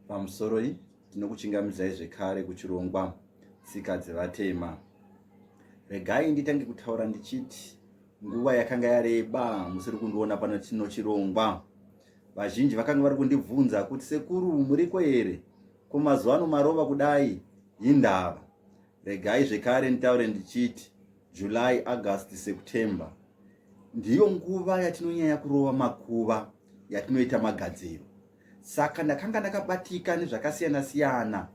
Pamusoroi, tinokuchingamidzai zvekare kuchirongwa Tsika dzeVatema. Regai nditange kutaura ndichiti nguva yakanga yareba musiri kundiona pano chino chirongwa. Vazhinji vakanga vari kundibvunza kuti sekuru muriko here? Ko mazuva ano marova kudai hindava? Regai zvekare nditaure ndichiti July, August, September ndiyo nguva yatinonyanya kurova makuva yatinoita magadziro. Saka ndakanga ndakabatika nezvakasiyana siyana.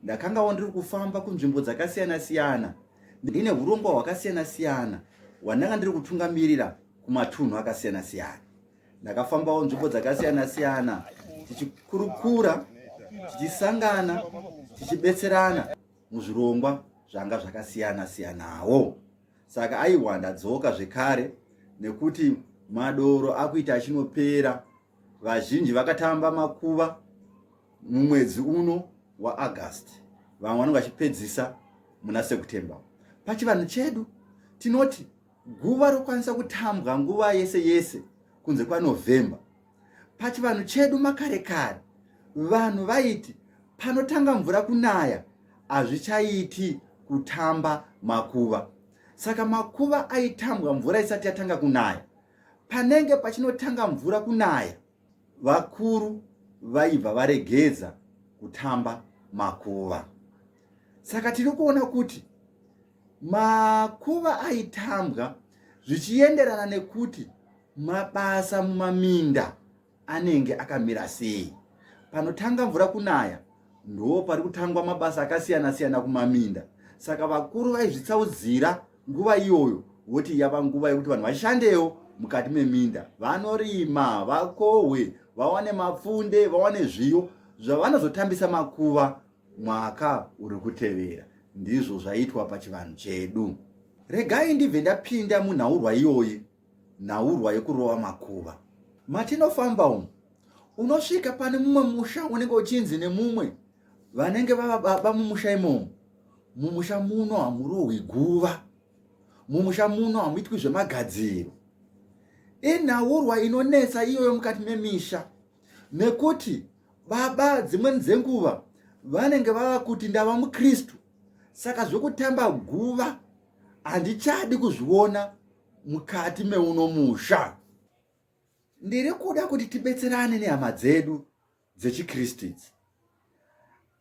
Ndakangawo ndiri kufamba kunzvimbo dzakasiyana siyana ndine urongwa hwakasiyana siyana hwandanga ndiri kutungamirira kumatunhu akasiyana siyana. Ndakafambawo nzvimbo dzakasiyana siyana tichikurukura, tichisangana, tichibetserana muzvirongwa zvanga zvakasiyana siyanawo. Saka aiwa ndadzoka zvekare nekuti madoro akuita achinopera. Vazhinji vakatamba makuva mumwedzi uno waAugust, vamwe vanenge vachipedzisa muna September. Pachivanhu chedu tinoti guva rokwanisa kutambwa nguva yese yese kunze kwaNovember. Pachivanhu chedu makare kare vanhu vaiti panotanga mvura kunaya hazvichaiti kutamba makuva. Saka makuva aitambwa mvura isati yatanga kunaya. Panenge pachinotanga mvura kunaya, vakuru vaibva varegedza kutamba makuva. Saka tiri kuona kuti makuva aitambwa zvichienderana nekuti mabasa mumaminda anenge akamira sei. Panotanga mvura kunaya ndo pari kutangwa mabasa akasiyana siyana kumaminda. Saka vakuru vaizvitsaudzira nguva iyoyo voti yava nguva yekuti vanhu vashandewo mukati meminda, vanorima, vakohwe, vawane mapfunde, vawane zviyo zvavanozotambisa makuva mwaka uri kutevera. Ndizvo zvaitwa pachivanhu chedu. Regai ndibve ndapinda munhaurwa iyoyi, nhaurwa yekurova makuva. Matinofamba umu unosvika pane mumwe musha unenge uchinzi nemumwe vanenge vava baba mumusha imomo, mumusha muno hamurohwi guva, mumusha muno hamuitwi zvemagadziro. Inhaurwa inonetsa iyoyo mukati memisha nekuti baba dzimweni dzenguva vanenge vava kuti ndava muKristu, saka zvekutamba guva handichadi kuzviona mukati meuno musha. Ndiri kuda kuti tibetserane nehama dzedu dzechiKristu idzi.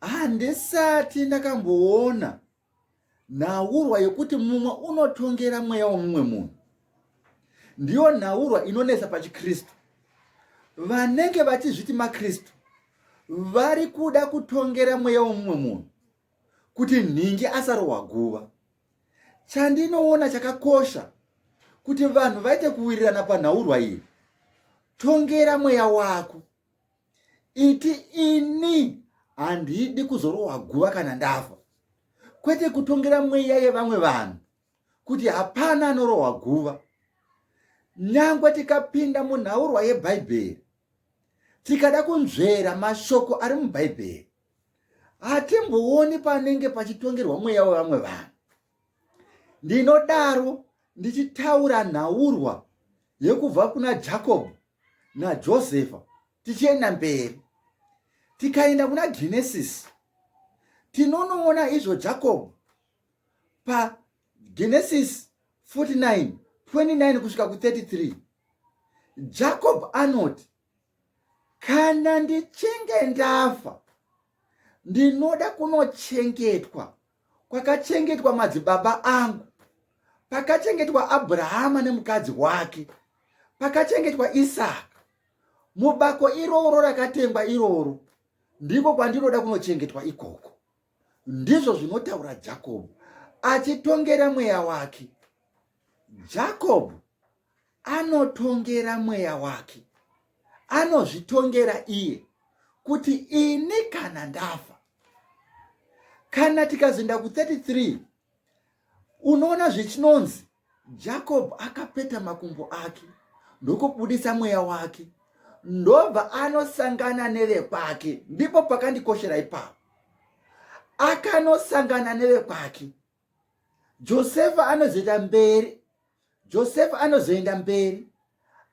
Handisati ndakamboona nhaurwa yekuti mumwe unotongera mweya womumwe munhu. Ndiyo nhaurwa inonetsa pachiKristu. Vanenge vachizviti maKristu vari kuda kutongera mweya womumwe munhu kuti nhingi asarohwa guva. Chandinoona chakakosha kuti vanhu vaite kuwirirana panhaurwa iyi, tongera mweya wako. Iti ini handidi kuzorohwa guva kana ndafa, kwete kutongera mweya yevamwe vanhu kuti hapana anorohwa guva. Nyangwe tikapinda munhaurwa yeBhaibheri tikada kunzvera mashoko ari muBhaibheri, hatimbooni panenge pachitongerwa mweya wevamwe vanhu. Ndinodaro ndichitaura nhaurwa yekubva kuna Jakobho naJosefa tichienda mberi. Tikaenda kuna Genesis tinonoona izvo Jakobho paGenesis 49 29 kusvika ku33. Jakobho anoti, kana ndichinge ndafa ndinoda kunochengetwa kwakachengetwa madzibaba angu, pakachengetwa Abrahama nemukadzi wake, pakachengetwa Isaka. Mubako iroro rakatengwa iroro ndiko kwandinoda kunochengetwa ikoko. Ndizvo zvinotaura Jakobho achitongera mweya wake. Jakobho anotongera mweya wake, anozvitongera iye kuti ini kana ndafa. Kana tikazoenda ku33 unoona zvichinonzi Jacob akapeta makumbo ake ndokubudisa mweya wake ndobva anosangana nevekwake. Ndipo pakandikoshera ipapo, akanosangana nevekwake. Josefa anozoita mberi, Josefa anozoenda mberi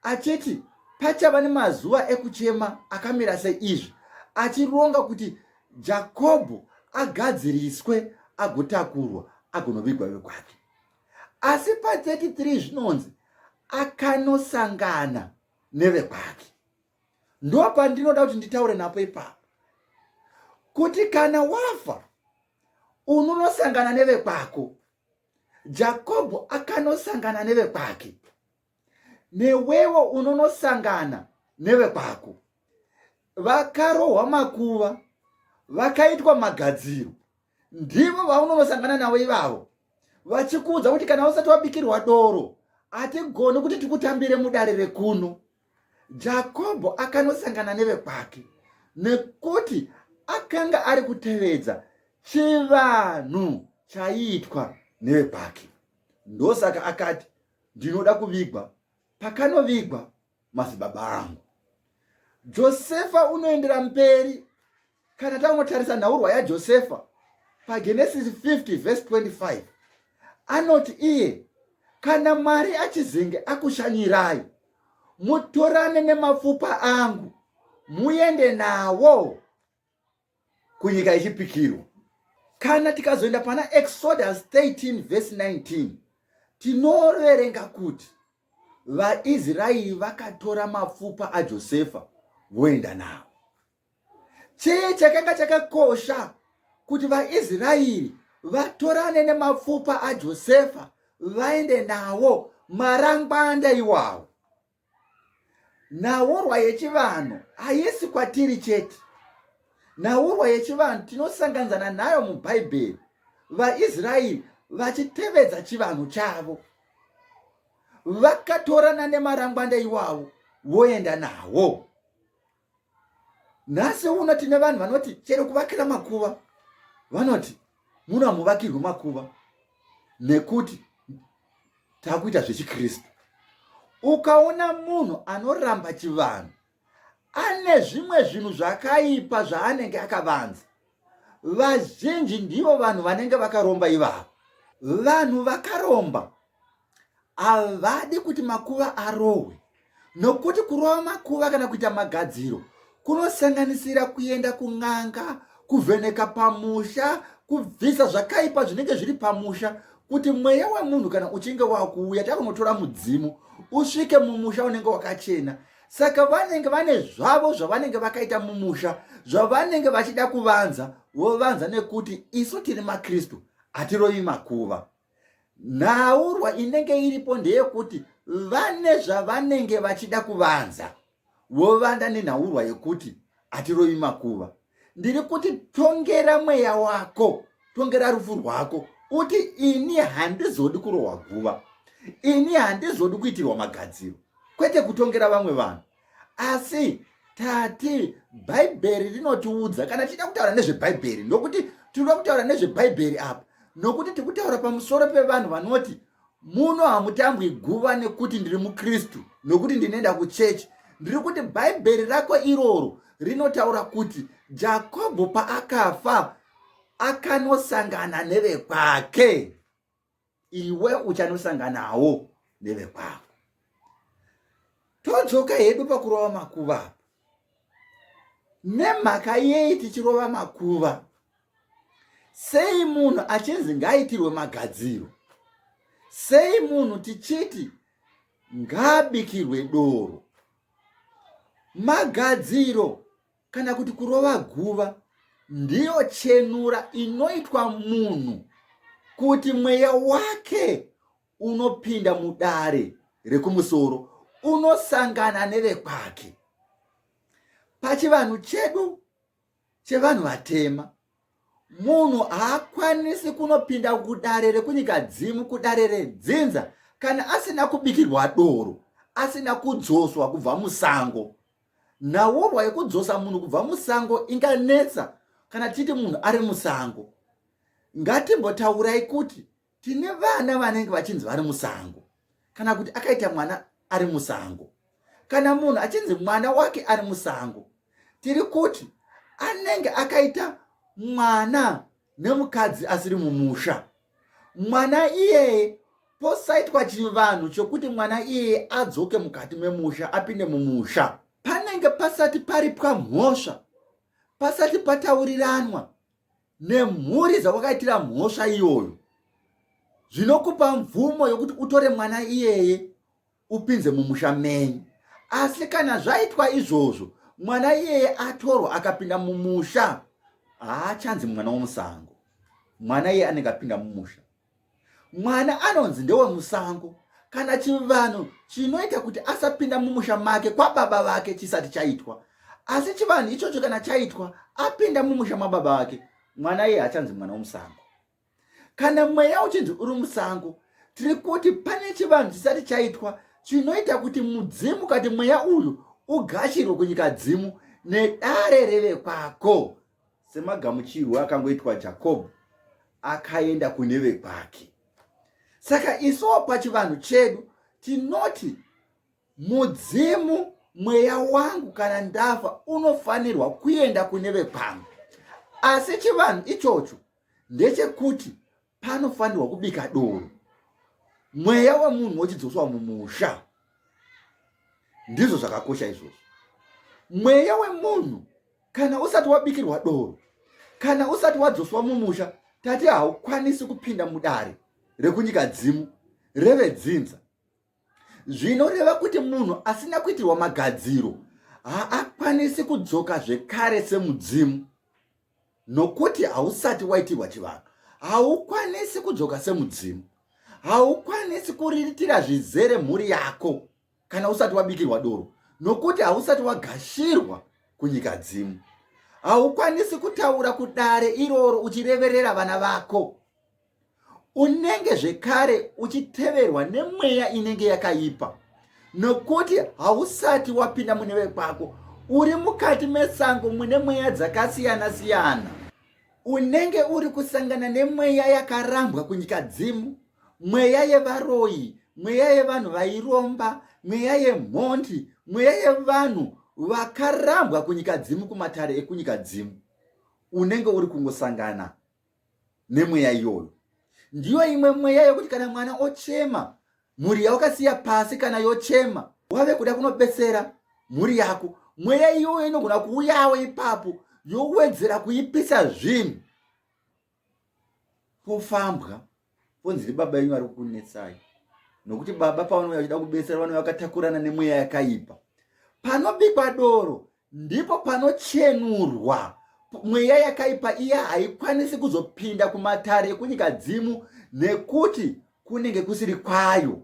achiti pachava nemazuva ekuchema akamira seizvi. achironga kuti Jakobho agadziriswe agotakurwa agonovigwa vekwake. Asi pa33 zvinonzi akanosangana nevekwake. Ndopandinoda kuti nditaure napo ipapo kuti kana wafa unonosangana nevekwako. Jakobho akanosangana nevekwake, newewo unonosangana nevekwako. Vakarohwa makuva, vakaitwa magadziro, ndivo vaunonosangana navo ivavo, vachikuudza kuti kana usati wabikirwa doro hatigoni kuti tikutambire mudare rekuno. Jakobho akanosangana nevekwake nekuti akanga ari kutevedza chivanhu chaiitwa nevekwake. Ndosaka akati ndinoda kuvigwa pakanovigwa madzibaba angu. Josefa unoendera mberi kana tangotarisa nhaurwa yaJosefa paGenesis 50 vhesi 25 anoti iye kana Mwari achizenge akushanyirai mutorane nemapfupa angu muende nawo kunyika yechipikirwa. Kana tikazoenda pana Exodus 13 vhesi 19 tinoverenga kuti vaIsraeri vakatora mapfupa aJosefa voenda nawo. Chii chakanga chakakosha kuti vaIsraeri vatorane nemapfupa aJosefa vaende nawo marangwanda iwawo? Nhaurwa yechivanhu haisi kwatiri chete. Nhaurwa yechivanhu tinosanganzana nayo muBhaibheri, vaIsraeri vachitevedza chivanhu chavo. Vakatorana nemarangwanda iwawo voenda nawo. Nhasi uno tine vanhu vanoti chero kuvakira makuva vanoti muno hamuvakirwi makuva nekuti takuita zvechikristu. Ukaona munhu anoramba chivanhu ane zvimwe zvinhu zvakaipa zvaanenge akavanza. Vazhinji ndivo vanhu vanenge vakaromba ivavo. Vanhu vakaromba havadi kuti makuva arohwe nokuti kurova makuva kana kuita magadziro kunosanganisira kuenda kun'anga, kuvheneka pamusha, kubvisa zvakaipa zvinenge zviri pamusha kuti mweya wemunhu kana uchinge wakuuya takunotora mudzimu usvike mumusha unenge wakachena. Saka vanenge vane zvavo zvavanenge vakaita mumusha zvavanenge vachida kuvanza, vovanza nekuti isu tiri maKristu hatirovi makuva. Nhaurwa inenge iripo ndeyekuti vane zvavanenge vachida kuvanza, vovanda nenhaurwa yekuti hatirovi makuva. Ndiri kuti tongera mweya wako, tongera rufu rwako, uti ini handizodi kurohwa guva, ini handizodi kuitirwa magadziro, kwete kutongera vamwe vanhu. Asi tati Bhaibheri rinotiudza, kana tichida kutaura nezveBhaibheri, nokuti tinoda kutaura nezveBhaibheri apa, nokuti tiri kutaura pamusoro pevanhu vanoti muno hamutambwi guva nekuti ndiri muKristu, nokuti ndinoenda kuchechi. Ndiri kuti Bhaibheri rako iroro rinotaura kuti Jakobho paakafa akanosangana nevekwake. Iwe uchanosanganawo nevekwako. Todzoka hedu pakurova makuva apa. Nemhaka yei tichirova makuva? Sei munhu achinzi ngaaitirwe magadziro? Sei munhu tichiti ngaabikirwe doro? Magadziro kana kuti kurova guva ndiyo chenura inoitwa munhu kuti mweya wake unopinda mudare rekumusoro unosangana nevekwake. Pachivanhu chedu chevanhu vatema, munhu haakwanisi kunopinda kudare rekunyika dzimu, kudare redzinza, kana asina kubikirwa doro, asina kudzoswa kubva musango. Nhaurwa yekudzosa munhu kubva musango inganetsa kana tichiti munhu ari musango. Ngatimbotaurai kuti tine vana vanenge vachinzi vari musango, kana kuti akaita mwana ari musango. Kana munhu achinzi mwana wake ari musango, tiri kuti anenge akaita mwana nemukadzi asiri mumusha. Mwana iyeye posaitwa chivanhu chokuti mwana iyeye adzoke mukati memusha, apinde mumusha. Panenge pasati paripwa mhosva. pasati patauriranwa nemhuri dzawakaitira mhosva iyoyo zvinokupa mvumo yokuti utore mwana iyeye upinze mumusha menyu. Asi kana zvaitwa izvozvo, mwana iyeye atorwa akapinda mumusha, haachanzi mwana womusango. Mwana iyeye anenge apinda mumusha. Mwana anonzi ndewemusango kana chivanhu chinoita kuti asapinda mumusha make kwababa vake chisati chaitwa. Asi chivanhu ichocho kana chaitwa, apinda mumusha mwababa vake, mwana iyeye haachanzi mwana womusango. Kana mweya uchinzi uri musango, tiri kuti pane chivanhu chisati chaitwa chinoita kuti mudzimu kati mweya uyu ugashirwe kunyika dzimu nedare revekwako, semagamuchirwo akangoitwa Jakobho akaenda kune vekwake. Saka isuwo pachivanhu chedu tinoti Mudzimu, mweya wangu kana ndafa unofanirwa kuenda kune vekwangu. Asi chivanhu ichocho ndechekuti panofanirwa kubika doro, mweya wemunhu wochidzoswa mumusha. Ndizvo zvakakosha izvozvo. Mweya wemunhu kana usati wabikirwa doro, kana usati wadzoswa mumusha, tati haukwanisi kupinda mudare rekunyika dzimu revedzinza. Zvinoreva kuti munhu asina kuitirwa magadziro haakwanisi kudzoka zvekare semudzimu, nokuti hausati waitirwa chivanhu. Haukwanisi kudzoka semudzimu, haukwanisi kuriritira zvizere mhuri yako kana usati wabikirwa doro, nokuti hausati wagashirwa kunyika dzimu. Haukwanisi kutaura kudare iroro uchireverera vana vako. Unenge zvekare uchiteverwa nemweya inenge yakaipa, nokuti hausati wapinda mune vekwako. Uri mukati mesango mune mweya dzakasiyana siyana. Unenge uri kusangana nemweya yakarambwa kunyika dzimu, mweya yevaroyi, mweya yevanhu vairomba, mweya yemhondi, mweya yevanhu vakarambwa kunyika dzimu, kumatare ekunyika dzimu. Unenge uri kungosangana nemweya iyoyo. Ndiyo imwe mweya yekuti kana mwana ochema, mhuri yawakasiya pasi kana yochema, wave kuda kunobetsera mhuri yako, mweya iyoyo inogona kuuyawo ipapo yowedzera kuipisa zvinhu. Pofambwa ponzi ndibaba venyu vari kukunetsai, nokuti baba pavanouya vachida kubetsera vanouya vakatakurana nemweya yakaipa. Panobikwa doro ndipo panochenurwa mweya yakaipa iya, haikwanisi kuzopinda kumatare ekunyika dzimu nekuti kunenge kusiri kwayo,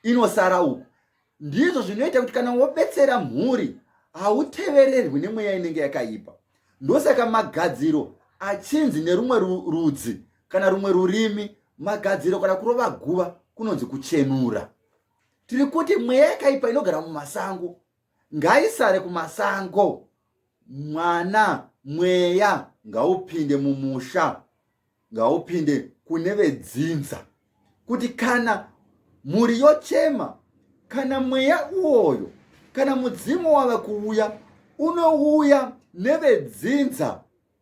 inosara uku. Ndizvo zvinoita kuti kana wobetsera mhuri hautevererwi nemweya inenge yakaipa. Ndosaka magadziro achinzi nerumwe rudzi kana rumwe rurimi, magadziro kana kurova guva kunonzi kuchenura. Tiri kuti mweya yakaipa inogara mumasango ngaisare kumasango. Mwana mweya ngaupinde mumusha, ngaupinde kune vedzinza, kuti kana mhuri yochema, kana mweya uwoyo, kana mudzimu wava kuuya, unouya nevedzinza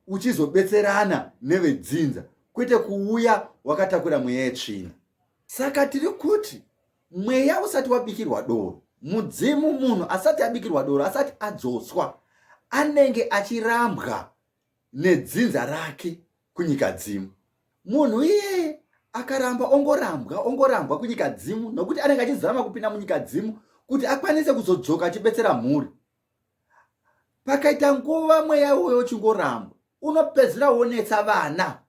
uchizobetserana nevedzinza, kwete kuuya wakatakura mweya yetsvina. Saka tiri kuti mweya usati wabikirwa doro, mudzimu, munhu asati abikirwa doro, asati adzoswa, anenge achirambwa nedzinza rake kunyika dzimu. Munhu iyeye akaramba ongorambwa ongorambwa kunyika dzimu, nokuti anenge achizama kupinda munyika dzimu kuti akwanise kuzodzoka achibetsera mhuri. Pakaita nguva mweya iwoyo uchingorambwa, unopedzera wonetsa vana,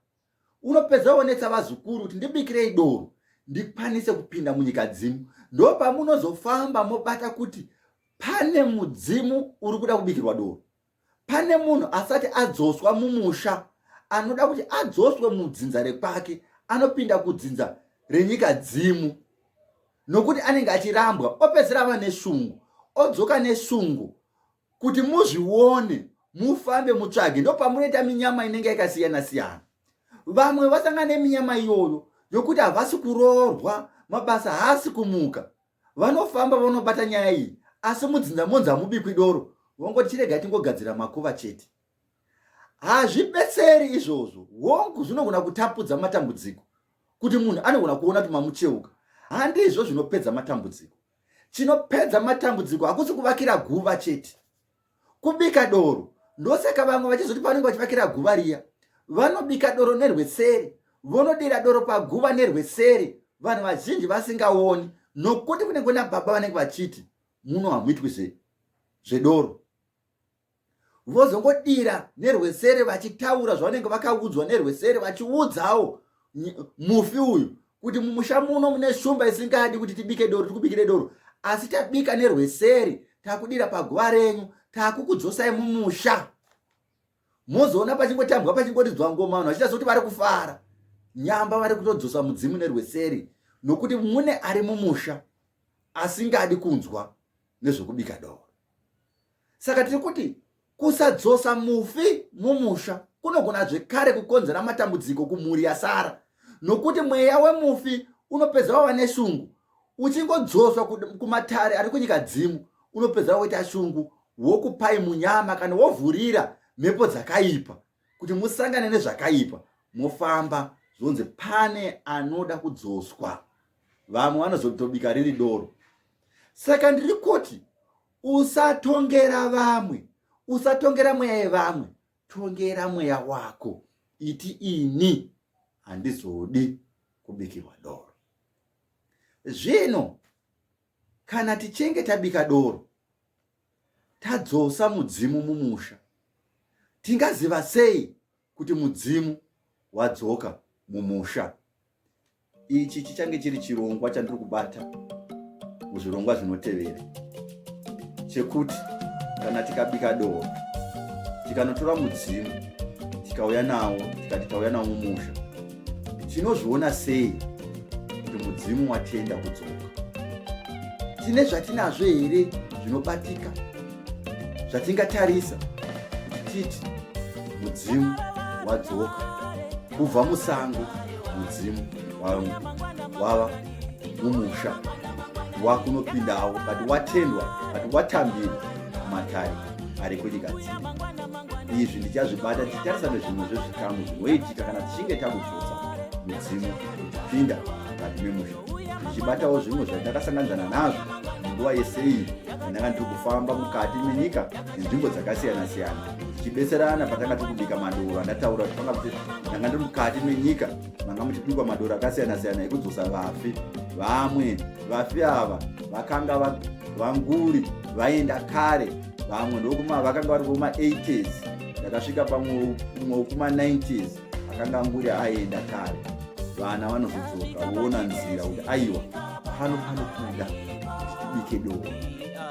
unopedza wonetsa vazukuru kuti ndibikirei doro ndikwanise kupinda munyika dzimu. Ndopamunozofamba mobata kuti pane mudzimu uri kuda kubikirwa doro, pane munhu asati adzoswa mumusha anoda kuti adzoswe mudzinza rekwake, anopinda kudzinza renyika dzimu nokuti anenge achirambwa, opedzera ava neshungu, odzoka neshungu kuti muzvione, mufambe mutsvage. Ndopamunoita minyama inenge yakasiyana siyana. Vamwe vasangana neminyama iyoyo yokuti havasi kuroorwa, mabasa haasi kumuka, vanofamba vanobata nyaya iyi, asi mudzinza monzi hamubikwi doro, vongoti chirega tingogadzira makuva chete. Hazvibetseri izvozvo. Hongu, zvinogona kutapudza matambudziko, kuti munhu anogona kuona kuti mamucheuka. Handizvo zvinopedza matambudziko. Chinopedza matambudziko hakusi kuvakira guva chete, kubika doro. Ndosaka vamwe vachizoti pavanenge vachivakira guva riya, vanobika doro nerweseri, vonodira doro paguva nerweseri, vanhu vazhinji vasingaoni, nokuti kunenge kuna baba vanenge vachiti muno hamuitwi zvedoro. Vozongodira nerweseri vachitaura zvavanenge vakaudzwa nerweseri, vachiudzawo mufi uyu kuti mumusha muno mune shumba isingadi kuti tibike doro, tikubikire doro, asi tabika nerweseri, takudira paguva renyu, takukudzosai mumusha. Mozoona pachingotambwa, pachingoridzwa ngoma, vanhu vachiita sekuti vari kufara, nyamba vari kutodzosa mudzimu nerweseri, nokuti mune ari mumusha asingadi kunzwa nezvekubika doro. Saka tiri kuti kusadzosa mufi mumusha kunogona zvekare kukonzera matambudziko kumhuri yasara, nokuti mweya wemufi unopedza wava neshungu. Uchingodzoswa kumatare ari kunyika dzimu, unopedza woita shungu, wokupai munyama kana wovhurira mhepo dzakaipa kuti musangane nezvakaipa, mofamba zvonzi pane anoda kudzoswa. Vamwe vanozotobika riri doro. Saka ndiri kuti usatongera vamwe, usatongera mweya yevamwe, tongera mweya wako. Iti ini handizodi kubikirwa doro. Zvino kana tichinge tabika doro, tadzosa mudzimu mumusha, tingaziva sei kuti mudzimu wadzoka mumusha? Ichi chichange chiri chirongwa chandiri kubata muzvirongwa zvinotevera, chekuti kana tikabika doro, tikanotora mudzimu, tikauya nawo, tikati tauya nawo mumusha, tinozviona sei kuti mudzimu watenda kudzoka? Tine zvatinazvo here zvinobatika zvatingatarisa kuti titi mudzimu wadzoka kubva musango, mudzimu wava mumusha, wakunopindawo, but watendwa, but watambirwa matare ari kunyika dzino? Izvi ndichazvibata tichitarisa nezvimwe zvezvikamu zvinoitika kana tichinge takudzosa mudzimu kupinda mukati memusha, ndichibatawo zvimwe zvandakasanganidzana nazvo munguva yese iyi yandanga ndiri kufamba mukati menyika nenzvimbo dzakasiyana siyana, tichibetserana patanga tiri kubika madoro andataura kuti panga kuti ndanga ndiri mukati menyika manga muchibikwa madoro akasiyana siyana ekudzosa vafi. Vamwe vafi ava vakanga vanguri vaenda kare, vamwe ndokuma vakanga vari kuma 80s, ndakasvika pamwe umwe wekuma 90s akanga anguri aenda kare. Vana vanozodzoka voona nzira kuti aiwa, pano panokuda kuti tibike doro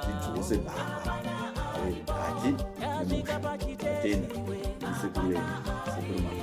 tidzose baba ave mukati memusha. Tenda ndisekuru venyu, Sekuru Mama.